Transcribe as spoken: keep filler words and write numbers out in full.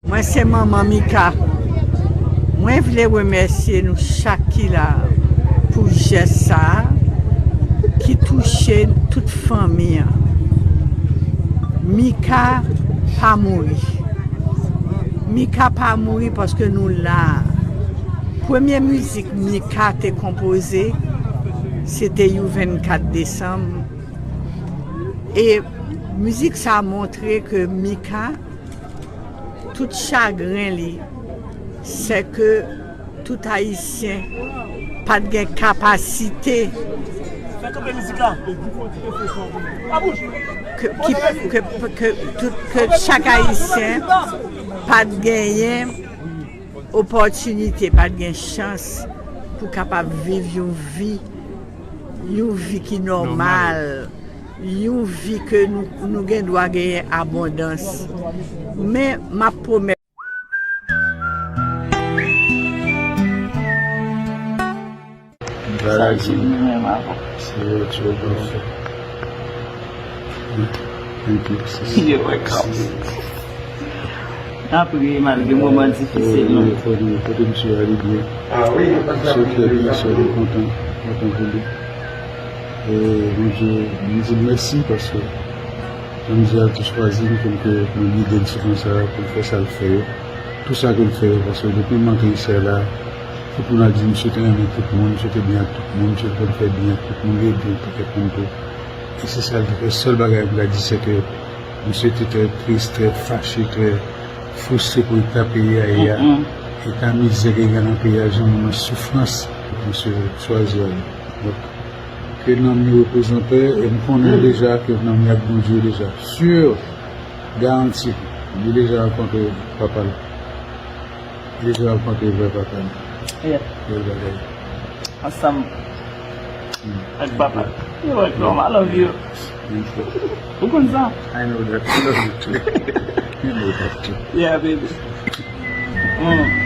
Mwen se manman Mika. Mwen vle remèsye nou chak ki la pou jès sa a ki touche tout fanmi an. Mika pa mouri. Mika pa mouri paske nou la. Premye mizik Mika te konpoze, se te You vennkat desanm. E mizik sa a montre ke Mika, tout chagren li, se ke tout Ayisyen pa t gen kapasite ke, ki, ke, ke, tout, ke chak Ayisyen pa t genyen opòtinite, pa t gen chans pou kapab viv yon vi, yon vi ki nòmal, yon vi ke nou, nou gen dwa genyen abondans. Men m ap pwomèt. Sa di nou menm avan. Se yo ti yo pou fè. Thank you. Yo, welcome. N ap ri malgre moman difisil nou. Kote, kote misye ale byen. Misye trè byen, sè, nou kontan, kontan pou li. E Bondye, nou di l mèsi paske Bondye a te chwazi l kòm ke yon lidè disiplin sa a pou l fè sa l fè yo. Tou sa ke l fè yo, paske depi m antre isi a la, tout moun ap di misye te renmen tout moun, misye te byen ak tout moun, misye te konn fè byen ak tout moun, li ede yon pakèt moun tou. E se sa l te fè. Sèl bagay m ka di, se ke misye te trè tris, trè fache, trè fristre pou eta peyi a ye a. Eta mizè ke gen nan peyi a, jan moun nan soufrans. Misye chwazi ale. Donk, ke nanm li repoze an pè, e m konnen deja ke nanm li ak Bondye deja. Sur, garanti, li deja rankontre papa l. Li deja rankontre vrè papa l. Yeah. Bèl bagay. Ansanm ak papa l. You're welcome. I love you. Thank you. Ou konn sa? I know that. I love you too. You know that too. Yeah, baby. Mm.